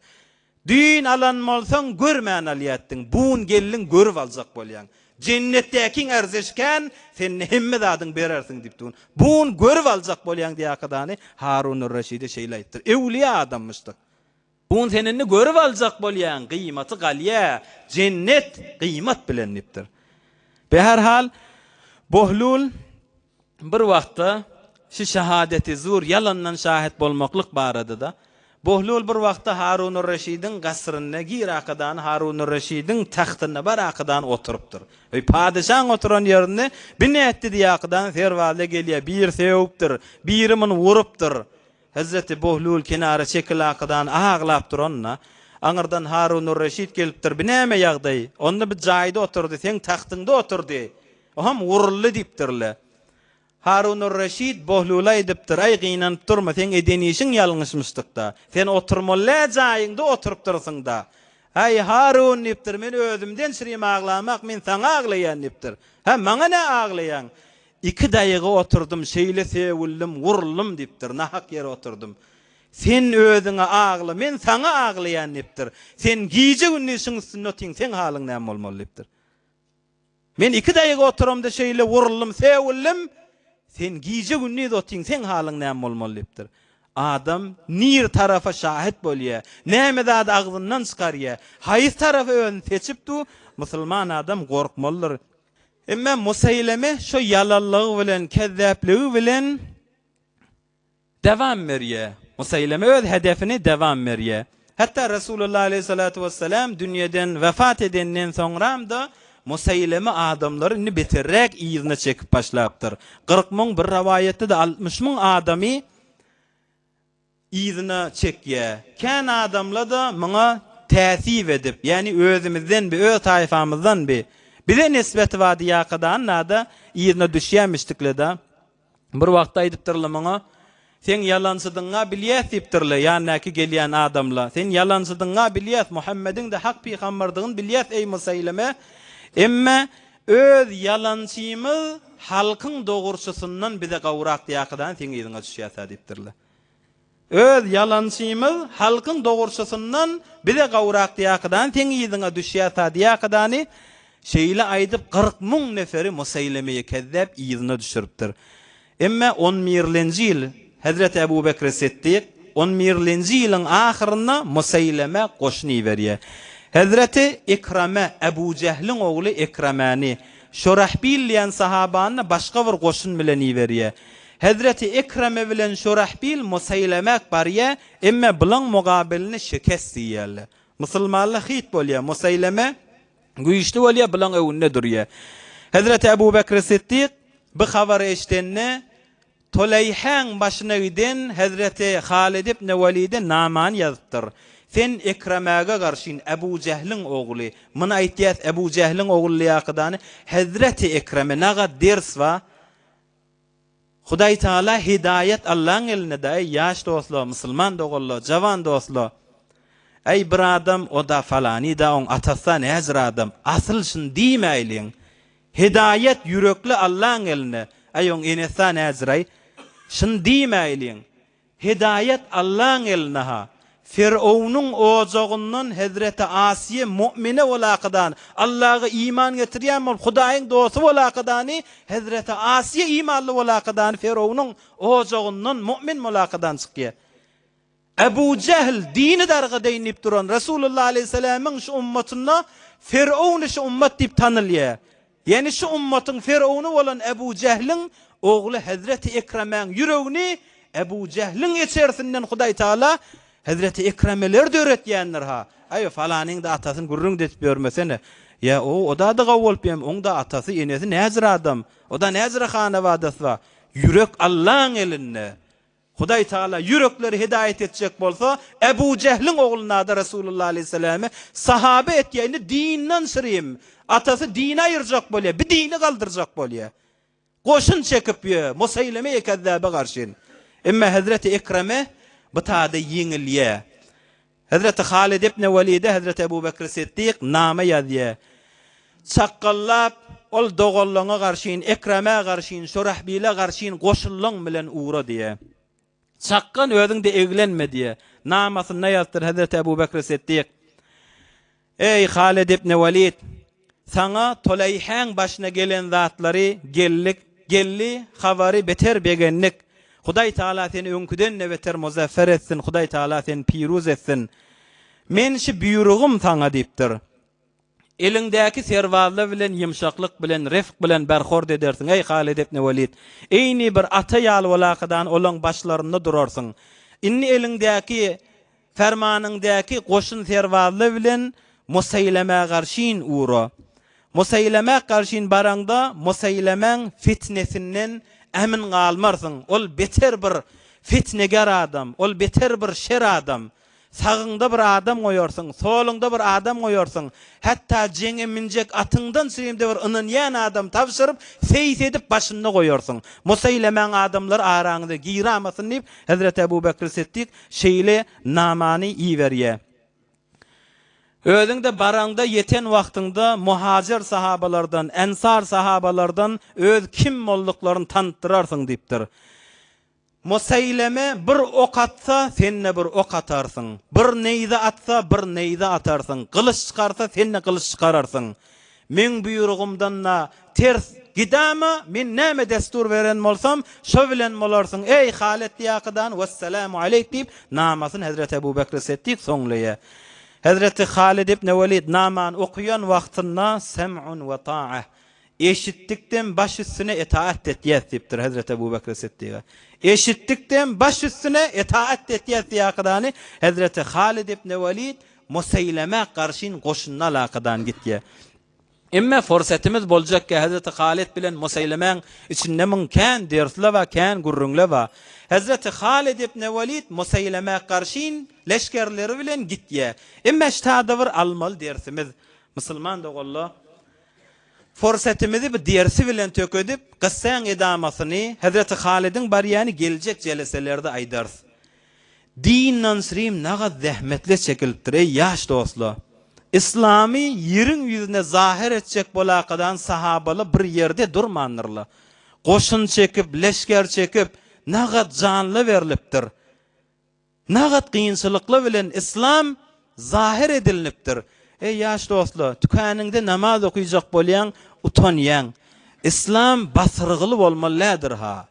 Düýn alan bolsaň, görmän alýatdyň. Bu gün geldiň, görüp aljak bolýaň. Jennetdäkiň ärzeşi kän, sen hemme zadyňy berersiň diýipdi. Bu gün görüp aljak bolýaň diýakadany Harunur-Reşide şeýle aýtdyr. Öwlüýä adammyşdyk. Bu gün sen indi görüp aljak bolýaň, gyýmaty galýa, jennet gyýmat bilen diýipdir. Beherhal, Bohlul bir wagtda şu şahadeti zur, ýalandan şahet bolmaklyk barada-da, Bohlul bir wagtda Harunur-Reşidiň gasrynda gir akadany Harunur-Reşidiň tagtynda bar akadany oturypdyr. Öý padyşaň oturan ýerinde bi nätdi diýe akadany serbazla gelýär, biri sögüpdir, biri muny urupdyr. Hezreti Bohlul kenara çekil akadan aglap duranda, aňyrdan Harunur-Reşit gelipdir, Bi näme ýagdaý? Onda bi jaýda oturdy, seň tagtyňda oturdy. Oham uruldy diýipdirler. Harunur-Reşit Bohlula aýdypdyr, Aý, gynanyp durma, seň eden işiň ýalňyşmyşdyk-da. Sen oturmaly-dä jaýyňda oturypdyrsyň-da. Aý, Harun diýipdir, men özümden çyrim aglamak, men saňa aglaýan diýipdir. Hä, maňa nä aglaýaň? Iki daýyga oturdym, şeýle sögüldim, wuruldym diýipdir, nahak ýere oturdym. Sen özüňe agla, men saňa aglaýan diýipdir. Sen gije-gündiz şuň üstünde otyň, seň halyň näme bolmaly diýipdir. Men iki daýyga oturamda şeýle wuruldym, sögüldim, sen gije-gündiz otyň, seň halyň näme bolmaly diýipdir. Adam nir tarapa şahit bolýa, näme zady agzyndan çykarýa, haýsy tarapa özüni seçip du, musulman adam gorkmalydyr. Emma Museýleme şo ýalanlygy bilen, kezzäpligi bilen dewam berýär. Museýleme öz hedefini dewam berýär. Hatda Resulullah aleýhissalatu wessalam dünýeden wefat edenden soňram-da Museýleme adamlary indi beterräk yzyna çekip başlapdyr. 40 müň, bir rowaýatda-da 60 müň adamy yzyna çekýär. Kän adamla-da muňa täsip edip, ýagny özümizden bi, öz taýfamyzdan bi, bize nisbeti bar diýýärkadan-da yzyna düşýärmişdikle-da. Bir wagtda aýdypdyrlar muňa, Seň ýalançydygyňa bilýäs diýipdirler, ýanyndaky gelýän adamla. Sen ýalançydygyňa bilýäs, Muhammediň-de hak pygamberdigini bilýäs, eý Museýleme. Emme öz ýalançymyz halkyň dogruçysyndan bize gowrak diýýärkadan seň yzyňa düşýäs-ä diýipdirler. Öz ýalançymyz halkyň dogruçysyndan bize gowrak diýakydan seň yzyňa düşýär-sa diýakydany şeýle aýdyp 40 müň neferi Museýlemeýi kezzäp yzyna düşüripdir. Emme on birlenji ýyl Hezreti Ebu Bekri Siddik on birlenji ýylyň ahyrynda Museýlemä goşun iberýär. Hezreti Ikrame Ebu Jähliň ogly Ikramäni Şurahbil diýen sahabany başga bir goşun bilen iberýär. Hezreti Ikreme bilen Şurahbil Museýlemäk barýa, emme bulaň mugabilini şikest diýýärler. Musulmanlar hyt bolýa, Museýleme güýçli bolýa, bulaň öňünde durýa. Hezreti Ebu Bekri Siddik bu habary eşidende, Tuleýhäň başyna giden hezreti Halid ibn Welide namany ýazypdyr. Sen Ikremäge garşyn Ebu Jähliň ogly, muny aýtýas Ebu Jähliň ogly Lyýakydany, hezreti Ikreme nagat ders ba, Hudaý Taala hidaýat Allaň elinde-da eý ýaş dostlar, musulman doganlar, jawan dostlar. Eý bir adam o-da falany-da oň atasy-da näjir adam, asyl şuny diýmäýliň. Hidaýat ýürekli Allaň elinde, eý oň enesi-da näjir-aý. Şuny diýmäýliň. Hidaýat Allaň elinde-ha. Ferownyň ojagyndan hezreti Asiýe mu'mine bolakadan, Allaga iman getirýän bolup, Hudaýyň dosty bolakadany, hezreti Asiýe imanly bolakadany Ferownyň ojagyndan mu'min bolakadan çykýar. Ebu Jehl dini dargadeýin diýip duran Resulullah aleýhissalamyň şu ummatynda Ferowny şu ummat diýip tanylýar. Ýagny şu ummatyň Ferowny bolan Ebu Jehliň ogly Hezreti Ekremäň ýüregini Ebu Jehliň içersinden Hudaý Taala Hezreti Ekremeleri döretýändir ha. Aý falanyň-da atasyny gürrüň-de edip ýörmesene. Ýa o o-da-da gawy bolup ýa oň-da atasy, enesi näjir adam. O-da näjire hanabadasy bar. Ýürek Allaň elinde. Hudaý Tagala ýürekleri hidaýat etjek bolsa, Ebu Jehliň oglunada Resulullah aleýhissalamy sahaba etýär, indi dinden şirim, atasy dini aýyrjak bolýar, bi dini galdyrjak bolýar. Goşun çekip ýör, Museýleme-i Kezzäbe garşyn. Emma Hezreti Ekreme bu tada ýeňilýär. Hezreti Halid ibn Welide Hezreti Ebu Bekr Siddik name ýazýar. Çakgallap, ol doganlaňa garşyn, Ekremä garşyn, Şurahbile garşyn goşunlaň bilen ugra diýýär. Çakgan özüň-de eglenme diýýär. Namasynda ýazypdyr Hezreti Ebu Bekr Siddik. Eý, Halid ibn Welid! Saňa Toleýhäň başyna gelen zatlary geldik, geldi, habary beter begendik. Hudaý Tagala seni öňküden-de beter muzaffer etsin, Hudaý Tagala seni piruz etsin. Men şi buýrugym saňa diýipdir. Eliňdäki serbazlar bilen ýumşaklyk bilen, refk bilen berhord edersiň, eý, Halid ibn Welid! Eýni bir ata ýaly bolakadan olaň başlarynda durarsyň. Indi eliňdäki Fermanyňdaky goşun serbazlar bilen Museýlemä garşyn ura. Museýlemä garşyn baraňda Museýlemäň fitnesinden ämin galmarsyň. Ol beter bir fitneger adam, ol beter bir şer adam. Sagyňda bir adam goýarsyň, soluňda bir adam goýarsyň. Hatda jeňe münjek atyňdan sürimde bir ynanýan adam tabşyryp, seýis edip başynda goýarsyň. Museýlemäň adamlary araňyza giramasyn diýip, Hezreti Ebu Bekr Siddik şeýle namany iberýär. Özüň-de baraňda ýeten wagtyňda muhajir sahabalardan, ensar sahabalardan öz kim bolduklaryny tanytdyrarsyň diýipdir. Museýleme bir ok atsa, sen-de bir ok atarsyň. Bir neýze atsa, bir neýze atarsyň. Gylyç çykarsa, sen-de gylyç çykararsyň. Meň buýrugymdan-da ters gidama, men näme destur beren bolsam, şo bilen bolarsyň, eý, Halet diýakydan, wessalamu aleýk diýip, namasyny hezreti Ebu Bekri Seddik soňlaýar. Hezreti Halid ibn Welid namany okaýan wagtynda sem'un we ta'a, eşitdikden baş üstüne etaat etýäs diýipdir hezreti Ebu Bekri Seddige. Eşitdikden baş üstüne etaat etýäs diýakydany hezreti Halid ibn Welid Museýlemä garşyn goşunda alakadan gitýär. Emme forsetimiz boljakka Hezreti Halyt bilen Museýlemäň içinde müň kän dersle bar, kän gürrüňle bar. Hezreti Halyt ibn Welit Museýlemä garşyn leşgerleri bilen gitýär. Emme ştada bir almaly dersimiz, musulman doganlar, forsetimizi bu dersi bilen tökedip, kyssaň edamasyny Hezreti Halydyň barýany geljek jeleselerde aýdarys. Dinden srim nagaz zähmetler çekilipdir eý ýaş dostlar. Yslamy ýeriň ýüzüne zahyr etjek bolakadan sahabalar bir ýerde durmandyrlar. Goşun çekip, leşger çekip, nagaz janla berlipdir. Nagaz kynçylyklar bilen yslam zahyr edilnipdir. Eý ýaş dostlar, tükeniňde namaz okyjak bolýaň, utanýaň. Yslam basyrgyly bolmaly däldir ha.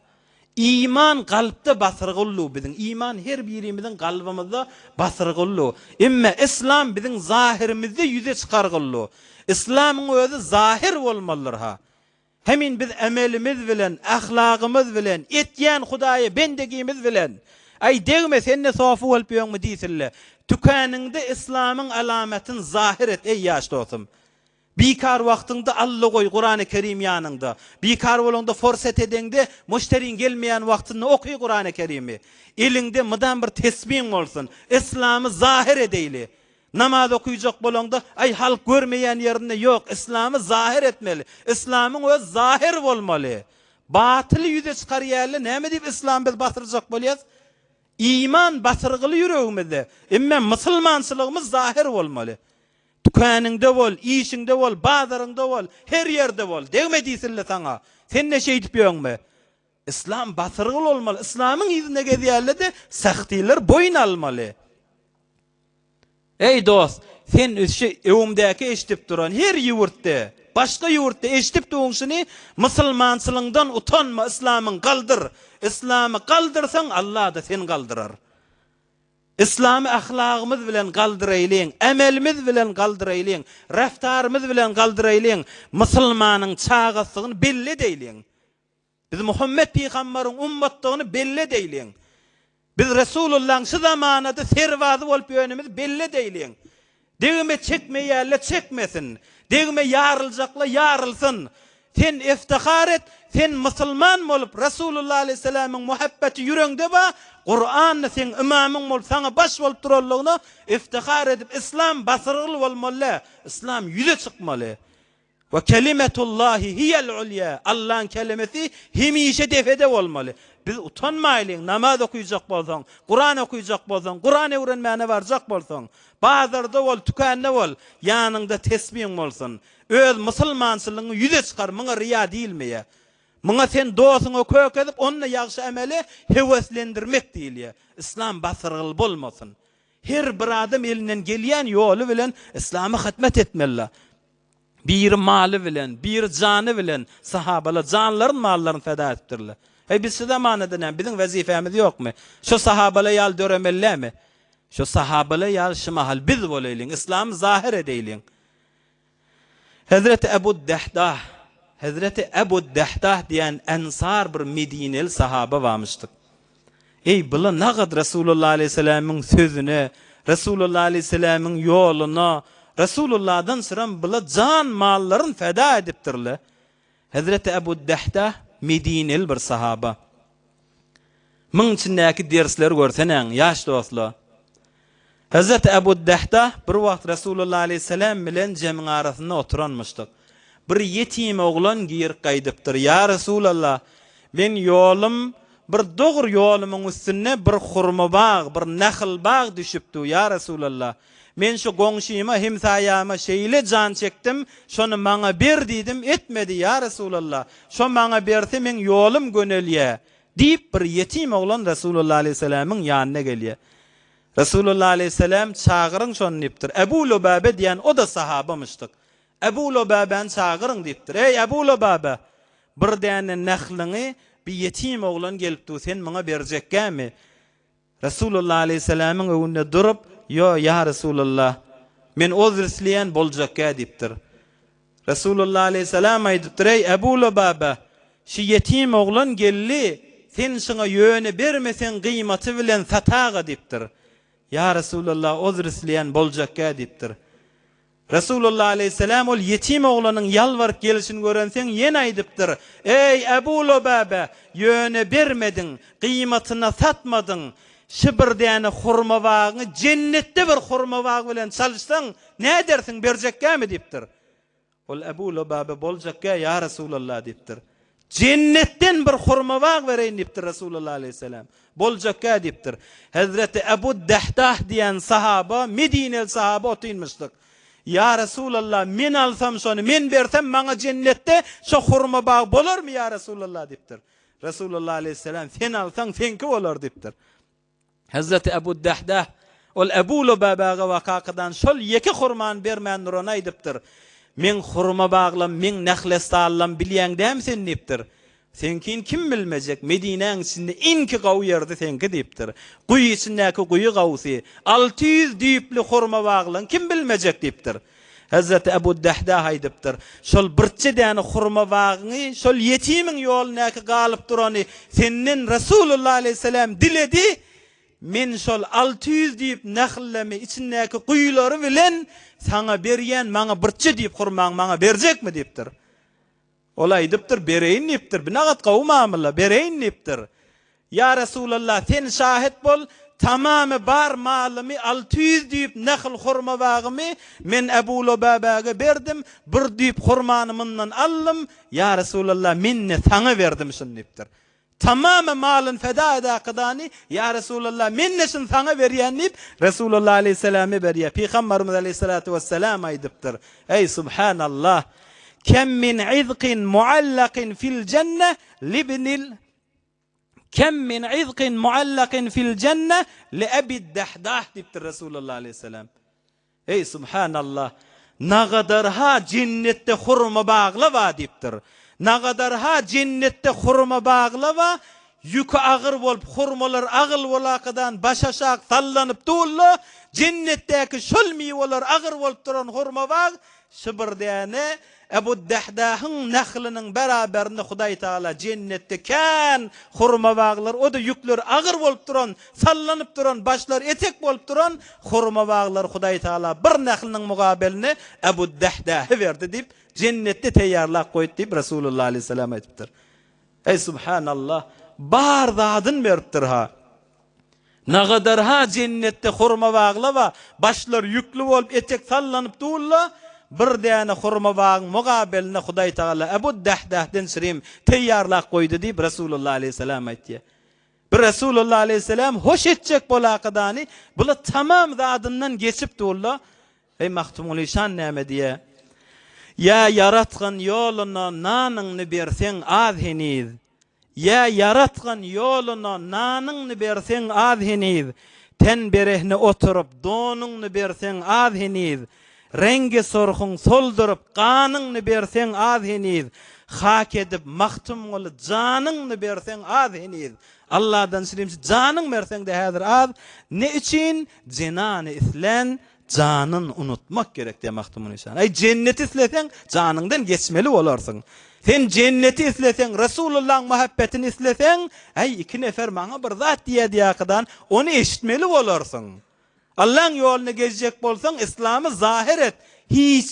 Iman kalpda basyrgyllu biziň iman her birimiziň kalbymyzda basyrgyllu. Emme islam biziň zahyrimizde ýüze çykargyllu. Islamyň özi zahyr bolmalydyr ha. Hemin biz emelimiz bilen, ahlagymyz bilen, etýän Hudaýa bendegimiz bilen. Aý degme sende sofy bolup ýöňmi diýsinle. Tükeniňde islamyň alamatyn zahyr et eý ýaş dostum. Bikar wagtyňda Alla goý Kurany Kerim ýanyňda. Bikar bolaňda forset edeňde muşderiň gelmeýän wagtynda oky Kurany Kerimi. Eliňde mydam bir tesbiň bolsun. Yslamy zahyr edeýli. Namaz okyjak bolaňda aý halk görmeýän ýerinde ýok yslamy zahyr etmeli. Yslamyň özi zahyr bolmaly. Batyly ýüze çykarýarlar näme diýip yslamy biz basyrjak bolýas. Iman basyrgyly ýüregimizde. Emme musulmançylygymyz zahyr bolmaly. Dükanyňda bol, işiňde bol, bazaryňda bol, her ýerde bol, degme diýsinle saňa. Sen-de şeýdip ýöňme. Yslam basyrgyl bolmaly, yslamyň yzynda gezýärler-de, sahtylar boýun almaly. Eý dost, sen şu öňümdäki eşidip duran her ýurtda, başga ýurtda eşidip duň şuny, musulmançylygyňdan utanma, yslamyňy galdyr. Yslamy galdyrsaň, Allah-da seni galdyrar. Yslamy ahlagymyz bilen galdyraýlyň, emelimiz bilen galdyraýlyň, reftarymyz bilen galdyraýlyň, musulmanyň çagasydygyny belli edeýliň. Biz Muhammet pygambaryň ummatdygyny belli edeýliň. Biz Resulullaň şu zamanada serbazy bolup ýönemizi belli edeýliň. Degme çekmeýänle çekmesin. Degme ýaryljakla ýarylsyn. Sen iftihar et, sen musulman bolup Resulullah aleýhissalamyň muhabbeti ýüreňde bar, Kuranda seň ymamyň bolup saňa baş bolup duranlygyna iftihar edip islam basyrgyl bolmaly däl, islam ýüze çykmaly. We kelimetullahi hiýel ulýa, Allaň kelimesi hemişe depede bolmaly. Biz utanmaýlyň, namaz okyjak bolsaň, Kuran okyjak bolsaň, Kuran öwrenmäne barjak bolsaň, bazarda bol, tükände bol, ýanyňda tesbiň bolsun. Öz musulmançylygyňy ýüze çykar, muňa riýa diýilmeýär. Muňa sen dosuňa kök edip, onda ýagşy emele höweslendirmek diýilýär. Yslam basyrgyl bolmasyn. Her bir adam elinden gelýän ýoly bilen yslama hyzmat etmeli. Biri maly bilen, biri jany bilen, sahabalar janlaryn, mallaryny feda edipdirler. Heý, biz şu zamanada näme, biziň wezipemiz ýokmy? Şo sahabalar ýaly döremeli dälmi? Şo sahabalar ýaly şu mahal biz bolaýlyň, yslamy zahyr edeýliň. Hezreti Ebu Dehdah, Hezreti Ebu Dehdah diýen ensar bir medineli sahaba barmyşdyk. Eý, bula nagad Resulullah aleýhissalamyň sözüne, Resulullah aleýhissalamyň ýoluna, Resulullahdan syram bula jan mallaryn feda edipdirle. Hezreti Ebu Dehdah medineli bir sahaba. Muň içindäki dersleri görsenäň, ýaş dostlar. Hezreti Ebu Dehdah bir wagt Resulullah aleýhissalam bilen jemiň arasynda oturanmyşdyk. Bir ýetim oglan girip gaýdypdyr, Ýa Resulallah, men ýolum, bir dogry ýolumyň üstünde bir hurma bag, bir nahl bag düşüpdi, ýa Resulallah. Men şu goňşyma, hemsaýama şeýle jan çekdim, şony maňa ber diýdim, etmedi, ýa Resulallah. Şo maňa berse meň ýolum gönelýä, diýip, bir ýetim oglan Resulullah aleýhissalamyň ýanyna gelýär. Resulullah aleýhissalam, Çagyryň şony diýipdir. Ebu Lubäbe diýen o-da sahabamyşdyk. Ebu Lubäbäni çagyryň diýipdir. Eý, Ebu Lubäbe! Bir däne nahlyňy bir ýetim oglan gelip dur, sen muňa berjekgämi? Resulullah aleýhissalamyň öňünde durup, Ýo, ýa Resulallah, men ozr isleýän boljakgä diýipdir. Resulullah aleýhissalam aýdypdyr, Eý, Ebu Lubaba, şi ýetim oglan geldi, sen şyňa ýöne bermeseň gyýmaty bilen sataga diýipdir. Ýa Resulallah, ozr isleýän boljakgä diýipdir. Resulullah aleýhissalam ol ýetim oglanyň ýalbaryp gelşini görenseň ýene aýdypdyr, Eý, Ebu Lubäbe, ýöne bermediň, gyýmatyna satmadyň, şi bir däne hurma bagyňy jennetde bir hurma bag bilen çalyşsaň, nädersiň, berjekgämi diýipdir. Ol Ebu Lubäbe, Boljakgä, ýa Resulallah diýipdir. Jennetden bir hurma bag bereýin diýipdir Resulullah aleýhissalam. Boljakgä diýipdir. Hezreti Ebu Dehdah diýen sahaba, medineli sahaba otynmyşdyk. Ýa Resulallah, men alsam şony, men bersem maňa jennetde şo hurma bag bolarmy ýa Resulallah diýipdir. Resulullah aleýhissalam, sen alsaň seňki bolar diýipdir. Hezreti Ebu Dehdah ol Ebu Lubäbäge wakakadan şol ýeke hurmany bermän durany aýdypdyr. Meň hurma baglam, meň nehlestanlam bilýäň dämi sen diýipdir. Seňkini kim bilmejek, Medinäň içinde iňki gawy ýerdi seňki diýipdir. Guýy içindäki guýy gawusy, 600 düýpli hurma baglaň kim bilmejek diýipdir. Hezreti Ebu Dehdah aýdypdyr, Şol birçe däne hurma bagyňy, şol ýetimiň ýolundaky galyp durany senden Resulullah aleýhissalam diledi, men şol 600 düýp nahllamy içindäki guýulary bilen saňa berýän, maňa birçe düýp hurmaňy maňa berjekmi diýipdir. Ol aýdypdyr, Bereýin diýipdir. Binagat gowy mamla, bereýin diýipdir. Ýa Resulallah, sen şahyt bol, tamamy bar malymy, 600 düýp nahl hurma bagymy men Ebu Lubabäge berdim, bir düýp hurmany mundan aldym, ýa Resulallah, men-de saňa berdim şuny diýipdir. Tamamy malyn feda edakydany, Ýa Resulallah, men-de şuny saňa berýän diýip, Resulallah aleýhissalama berýär. Pygambarymyz aleýhissalatu wessalam aýdypdyr, Eý, subhanallah! Kem min izkin muallakin fil jenne libnil Kem min izkin muallakin fil jenne li Ebi Dahdah diýipdir Resulallah aleýhissalam. Eý, subhanallah! Nagadar-ha jennetde hurma bagla bar diýipdir. Nagadar-ha jennetde hurma bagla bar, Ýüki agyr bolup, hurmalar agyl bolakadan başaşak sallanyp dur-la, jennetdäki şol miweler agyr bolup duran hurma bag, şu bir däne Ebu Dahdahyň nahlynyň beraberinde Hudaý Tagala jennetde kän hurma baglar, o-da ýükleri agyr bolup duran, sallanyp duran, başlary etek bolup duran hurma baglary Hudaý Tagala bir nahlynyň mugabeline Ebu Dahdahy berdi diýip, jennetde teýýarlap goýdy diýip, Resulullah aleýhissalam aýdypdyr. Eý subhanallah, bar zadyn beripdir-ha. Nagadar-ha jennetde hurma bagla bar, başlary ýükli bolup etek sallanyp dur-la, bir däne hurma bagyň mugabeline Hudaý Tagala Ebu Dahdahden şirim teýýarlap goýdy diýip Resulullah aleýhissalam aýtýar. Bir Resulullah aleýhissalam hoş etjek bolakadany, bula tamam zadyndan geçip dur-la, Eý, Magtymguly şan näme diýýä? Ýa ýaratgan ýoluna nanyňny berseň az heniz, Ýa ýaratgan ýoluna nanyňny berseň az heniz, Ten berehne oturyp, donuňny berseň az heniz, Reňgi sorhuň solduryp, ganyňny berseň az heniz, Hak edip, Magtymguly, janyňny berseň az heniz. Alladan şirimsi janyň berseň-de häzir az, Ne üçin jenany islän Janyn unutmak gerek diýýär Magtymguly şan. Aý jenneti isleseň janyňdan geçmeli bolarsyň. Sen jenneti isleseň, Resulullaň muhabbetini isleseň, aý iki nefer maňa bir zat diýýär diýýärkadan ony eşitmeli bolarsyň. Allaň ýolunda gezjek bolsaň islamy zahyr et. Hiç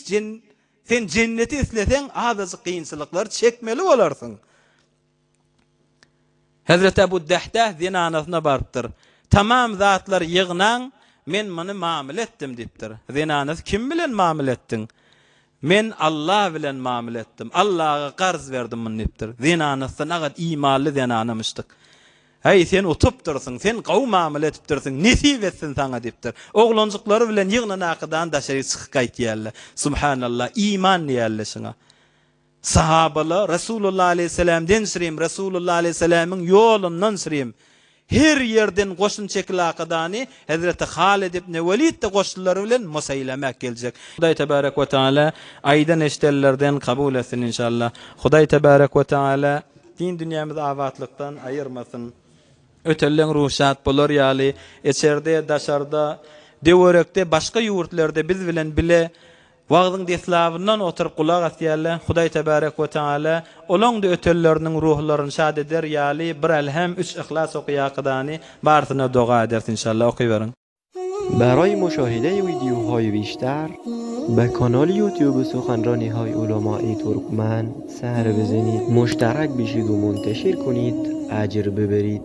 sen jenneti isleseň azajyk kynçylyklary çekmeli bolarsyň. Hezreti Ebu Dehdah zenanasyna barypdyr. Tamam zatlary ýygnaň, men muny mamyl etdim diýipdir. Zenanasy kim bilen mamyl etdiň? Men Allah bilen mamyl etdim. Allaga karz berdim muny diýipdir. Zenanasy nagat imanly zenanamyşdyk. Häý, sen utupdyrsyň, sen gowy mamyl etipdirsiň, nesip etsin saňa diýipdir. Oglanjyklary bilen ýygnanakydan daşaryk çykyp gaýtýarlar. Subhanallah, iman diýýärler şuňa. Sahabalar Resulullah aleýhissalamden şirim, Resulullah aleýhissalamyň ýolundan şirim. Her ýerden goşun çekilakadany Hezreti Halid ibn Welid-de goşunlary bilen Museýlemä geljek. Hudaý tebarek we taala aýdan eşidenlerden kabul etsin inşallah. Hudaý tebarek we taala din dünýämizi abatlykdan aýyrmasyn. Ötelleň ruhy şat bolar ýaly içerde, daşarda, döwerekde, başga ýurtlarda biz bilen bile Wagzyň deslabyndan oturyp gulak asýarlar, Hudaý Tebarek we Teala olaň-da ötenleriniň ruhlaryny şat eder ýaly bir Elhem, üç Yhlas okaýakydany barysyna doga ederis inşallah okyberiň. برای مشاهده ویدیوهای بیشتر به کانال یوتیوب سخنرانی های علمای ترکمن سر بزنید مشترک بشید و منتشر کنید اجر ببرید.